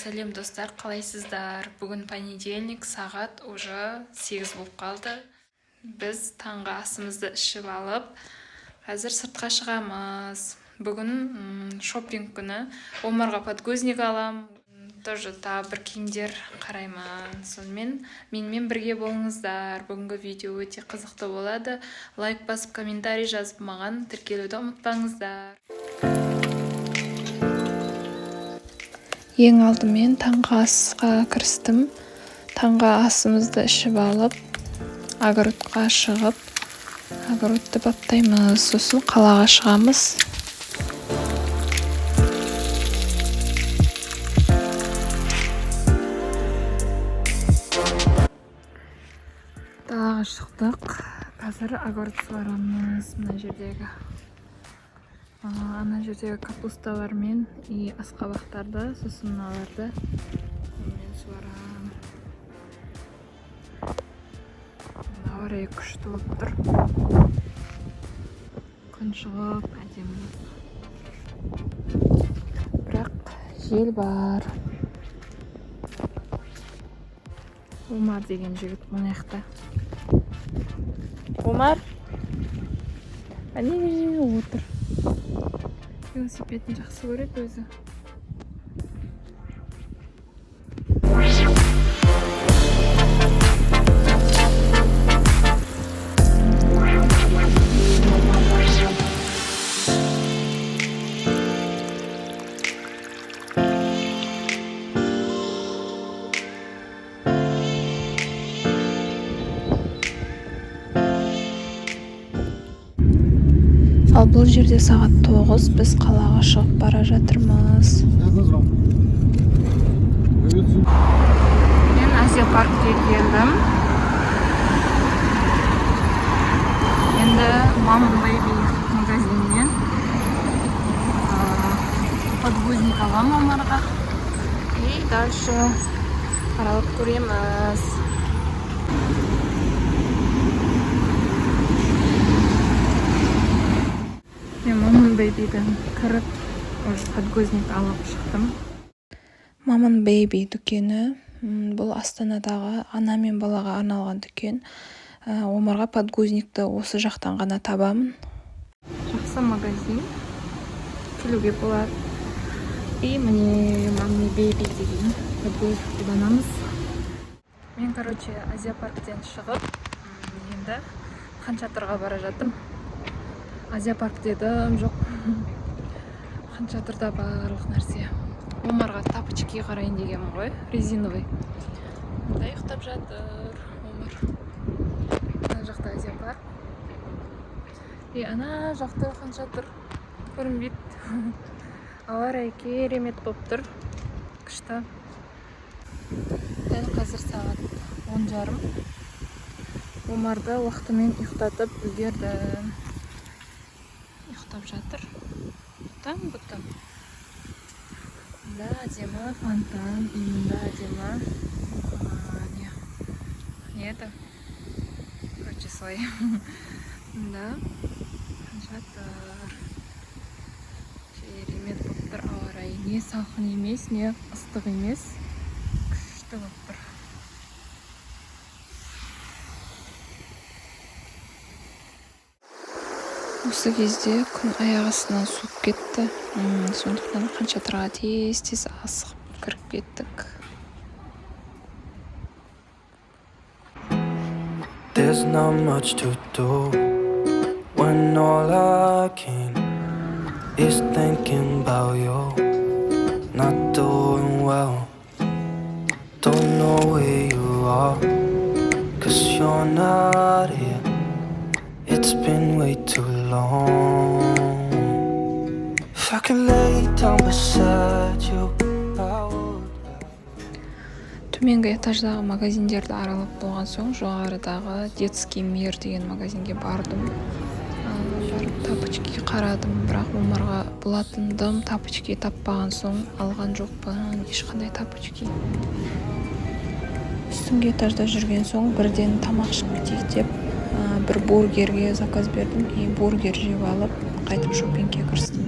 Сәлем, достар, қалайсыздар? Бүгін понедельник, сағат уже 8 болып қалды. Біз таңғы асымызды ішіп алып, қазір сыртқа шығамыз. Бүгін шопинг күні. Омарға подгузник алам, тоже тағы бір киімдер қараймын. Сонымен, менімен бірге болыңыздар. Бүгінгі видео өте қызықты болады. Лайк басып, комментарий жазып, маған тіркелуді ұмытпаңыздар. Ең алдымен таңғы асқа кірістім. Таңғы асымызды ішіп алып, огородқа шығып, огородты баптаймыз, сосын қалаға шығамыз. Далаға шықтық. Қазір огород суарамыз мына жердегі. Ана жердегі капусталар мен и асқабақтарды, сосын мыналарды мен суарамын. Ауа райы күшті болып тұр. Күн шығып, әдемі. Бірақ жел бар. Омар деген жігіт мына жақта. Омар? Әне отыр. Велосипедін жақсы көреді өзі. Ал бұл жерде сағат 9, біз қалаға шығып бара жатырмыз. Мен Азия паркке келдім. Енді Mom Baby магазинінен подгузник аламын Омарға. И дальше аралап көреміз. Мен Mom Baby'ден кіріп, уже подгузник алып шықтым. Mom Baby дүкені, бұл Астанадағы ана мен балаға арналған дүкен. Омарға подгузникті осы жақтан ғана табамын. Жақсы магазин. Келуге болады. И міне Mom Baby деген подгузник қолданамыз. Мен, короче, Азия парктен шығып, енді Хан Шатырға бара жатырмын. Азия парк дедім, жоқ. Хан Шатырда барлық нәрсе. Омарға тапочки қарайын дегенмін ғой, резиновый. Мында ұйықтап жатыр Омар. Ана жақта Азия парк. И ана жақта Хан Шатыр көрінбейді. Ауа райы керемет болып тұр. Күшті. Дәл қазір сағат 10:30. Омарды уақытымен ұйықтатып үлгердім. Ұйықтап жатыр. Бұтан, бұтан. Мында әдемі фонтан, и мында әдемі, не? Не это? Короче, солай. Мында жатыр. Керемет болып тұр ауа райы. Не салқын емес, не ыстық емес. Күшті болып тұр. Осы кезде күн аяқ астынан суып кетті. Сондықтан Хан Шатырға тез-тез асығып кіріп кеттік. There's not much to do when all I can is thinking about you. Not doing well, don't know where you are, 'cause you're not here. It's been way too long. If I could lay down beside you, I would. Төменгі этаждағы магазиндерді аралап болған соң, жоғарыдағы Детский мир деген магазинге бардым. Барып тапочки қарадым, бірақ Омарға болатын дым тапочки таппаған соң алған жоқпын ешқандай тапочки. Үстіңгі этажда жүрген соң бірден тамақ ішіп кетейік деп, бір бургерге заказ бердім и бургер жеп алып қайтып шопингке кірістім.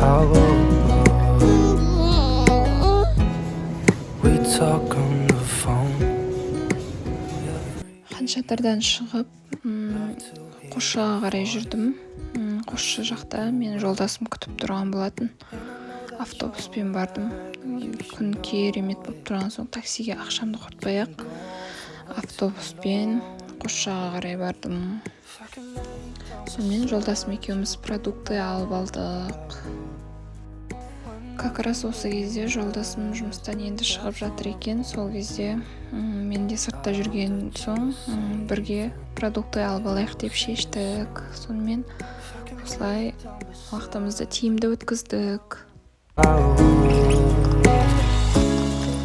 I would. We talk on the phone. Хан Шатырдан шығып, Қосшыға қарай жүрдім. Қосшы жақта мен жолдасым күтіп тұрған болатын. Автобуспен бардым. Күн керемет болып тұрған соң, таксиге ақшамды құртпай ақ автобуспен Қосшыға қарай бардым. Сонымен жолдасым екеуміз продукты алып алдық. Как раз осы кезде жолдасым жұмыстан енді шығып жатыр екен. Сол кезде мен де сыртта жүрген соң, бірге продукты алып алайық деп шештік. Сонымен осылай уақытымызды тиімді өткіздік.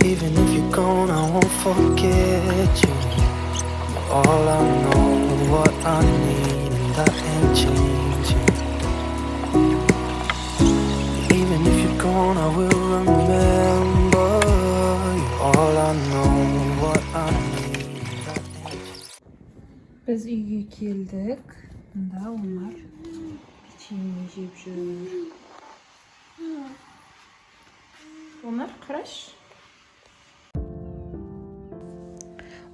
Even if you're gone, I won't forget you. You're all I know, what I need, and that ain't changing. Even if you're gone, I will remember. You're all I know, what I need, and that ain't changing. Біз үйге келдік. Мында Омар печенье жеп жүр. Омар, қарашы.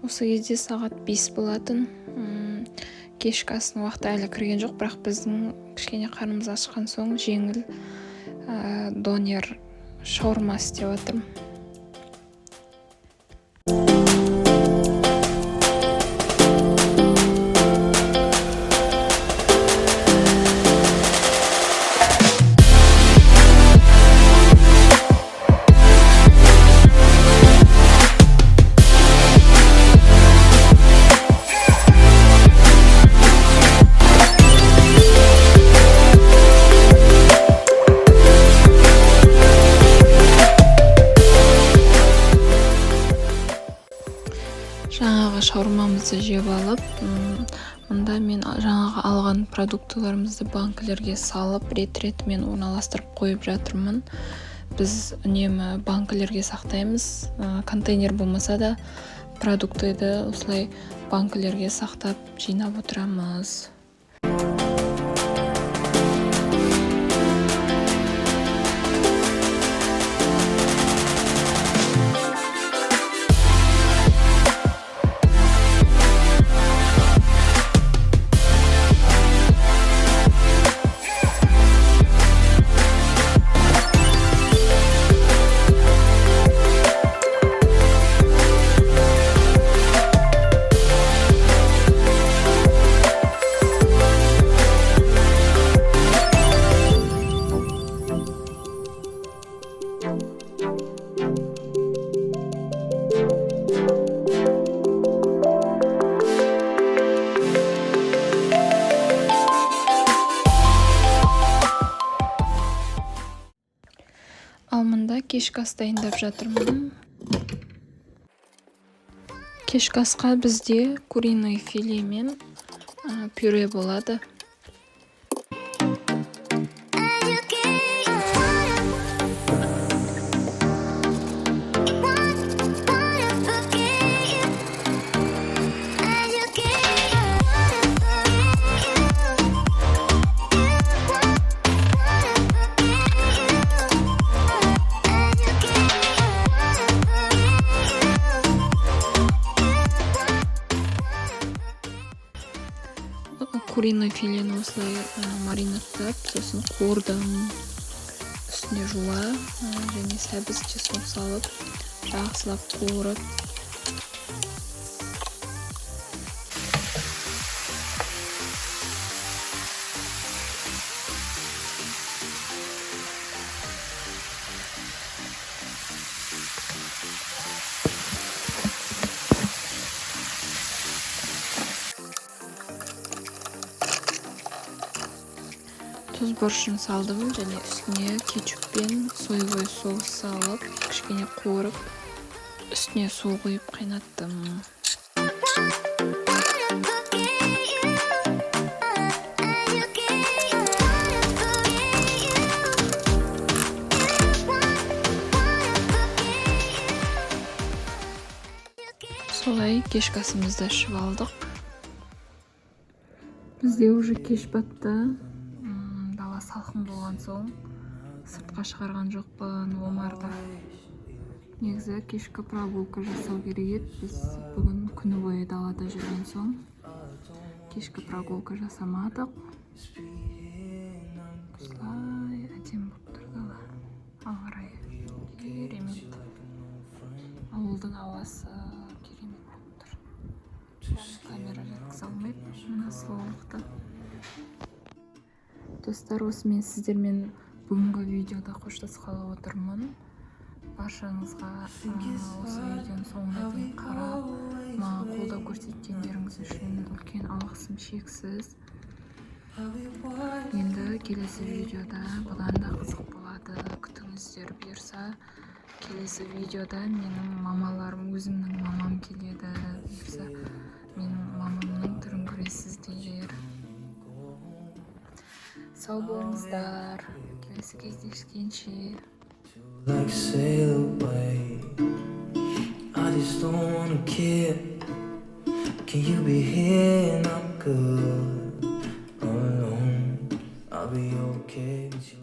Осы кезде сағат 5 болатын. Кешкі астың уақыты әлі кірген жоқ, бірақ біздің кішкене қарнымыз ашқан соң жеңіл донер шаурма істеп жатырмын. Жаңағы шаурмамызды жеп алып, мында мен жаңағы алған продуктыларымызды банкілерге салып, рет-ретімен орналастырып қойып жатырмын. Біз үнемі банкілерге сақтаймыз. Контейнер болмаса да продуктыды осылай банкілерге сақтап жинап отырамыз. Ал мында кешкі ас дайындап жатырмын. Кешкі асқа бізде куриный филе мен пюре болады. Куриный филені осылай маринадтап, сосын қуырдым. Үстіне жуа және сәбіз, чеснок салып, жақсылап қуырып. Тұз, бұрышын салдым және үстіне кетчуп пен соевый соус салып, кішкене қуырып, үстіне су құйып қайнаттым. Солай кешкі асымызды ішіп алдық. Бізде уже кеш батты. Дала салқын болған соң сыртқа шығарған жоқпын Омарды. Негізі кешкі прогулка жасау керек еді. Біз бүгін күні бойы далада жүрген соң, кешкі прогулка жасамадық. Осылай әдемі болып тұр дала. Ауа райы керемет, ауылдың ауасы керемет болып тұр. Камера жеткізе алмайды мына сұлулықты. Достар, осымен сіздермен бүгінгі видеода қоштасқалы отырмын. Баршаңызға осы видеоның соңына дейін қарап, маған қолдау көрсеткендеріңіз үшін үлкен алғысым шексіз. Енді келесі видеода бұдан да қызық болады, күтіңіздер. Бұйырса, келесі видеода менің мамаларым, өзімнің мамам келеді. Бұйырса, менің мамамның түрін көресіздер. Сау болыңыздар, келесі кездескенше. Like sail away. I just don't wanna care. Can you be here and I'm good alone? I'll be okay with you.